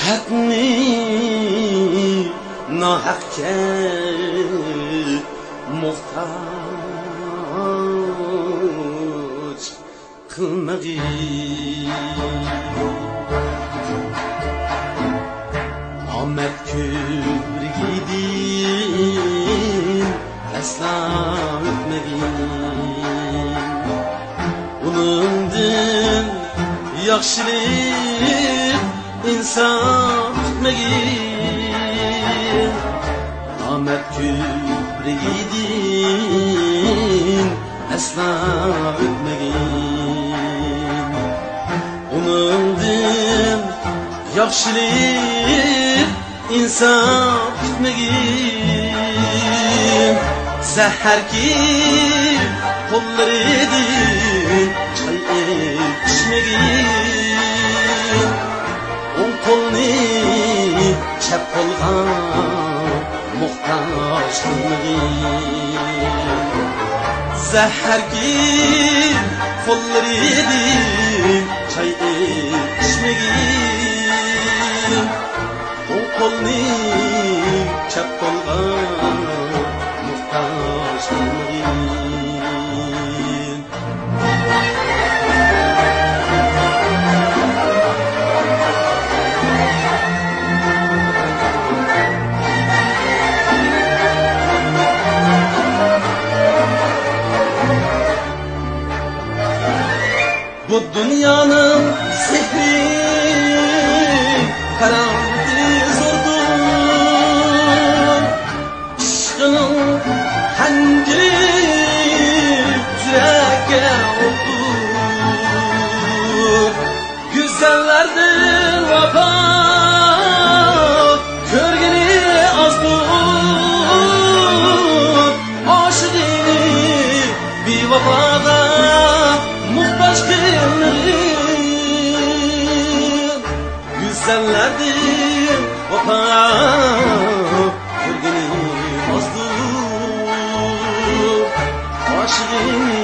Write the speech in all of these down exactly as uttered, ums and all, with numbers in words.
ھەقنى ناھەقكە موھتاج قىلمىغىن. ئامەت كۆپرىكىدىن ئەسلا ئۆتمىگىن. ئۇنىڭدىن ياخشىلىق، ئىنساپ كۈتمىگىن. ئامەت كۆپرىكىدىن ئەسلا ئۆتمىگىن. ئۇنىڭدىن ياخشىلىق، ئىنساپ كۈتمىگىن. زەھەركى قوللىرىدىن چاي ئىچمىگىن. ئوڭ قولنى چەپ قولغا موھتاج قىلمىغىن. زەھەركى قوللىرىدىن چاي ئىچمىگىن. ئوڭ قولنى چەپ قولغا موھتاج قىلمىغىن. بۇ دۇنيانىڭ سېھرى، كارامىتى زوردۇر. ئىشقىنىڭ خەنجىرى يۈرەككە ئوتتۇر. گۈزەللەردىن ۋاپا كۆرگىنى ئازدۇر. ئاشىقىنى بىۋاپاغا موھتاج قىلمىغىن. گۈزەللەردىن ۋاپا كۆرگىنى ئازدۇر. ئاشىقىنى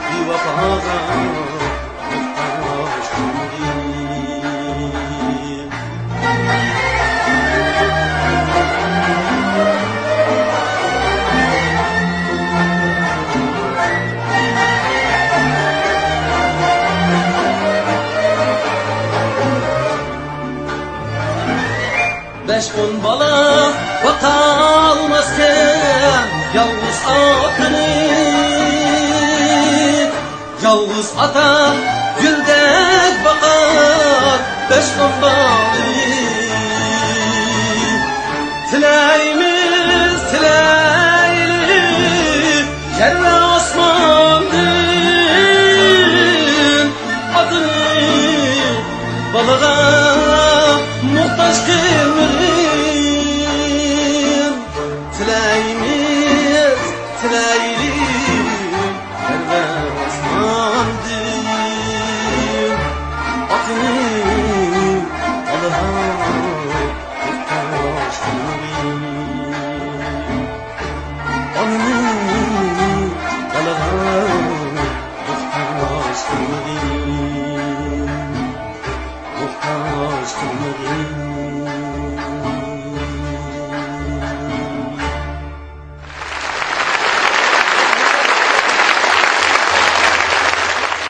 بىۋاپاغا موھتاج قىلمىغىن. بەش-ئون بالا باقالماسكەن يالغۇز ئاتىنى. يالغۇز ئاتا گۈلدەك باقار بەش-ئون بالىنى. تىلەيمىز، تىلەيلى يەر ۋە ئاسماندىن، ئاتىنى بالىغا موھتاج قىل.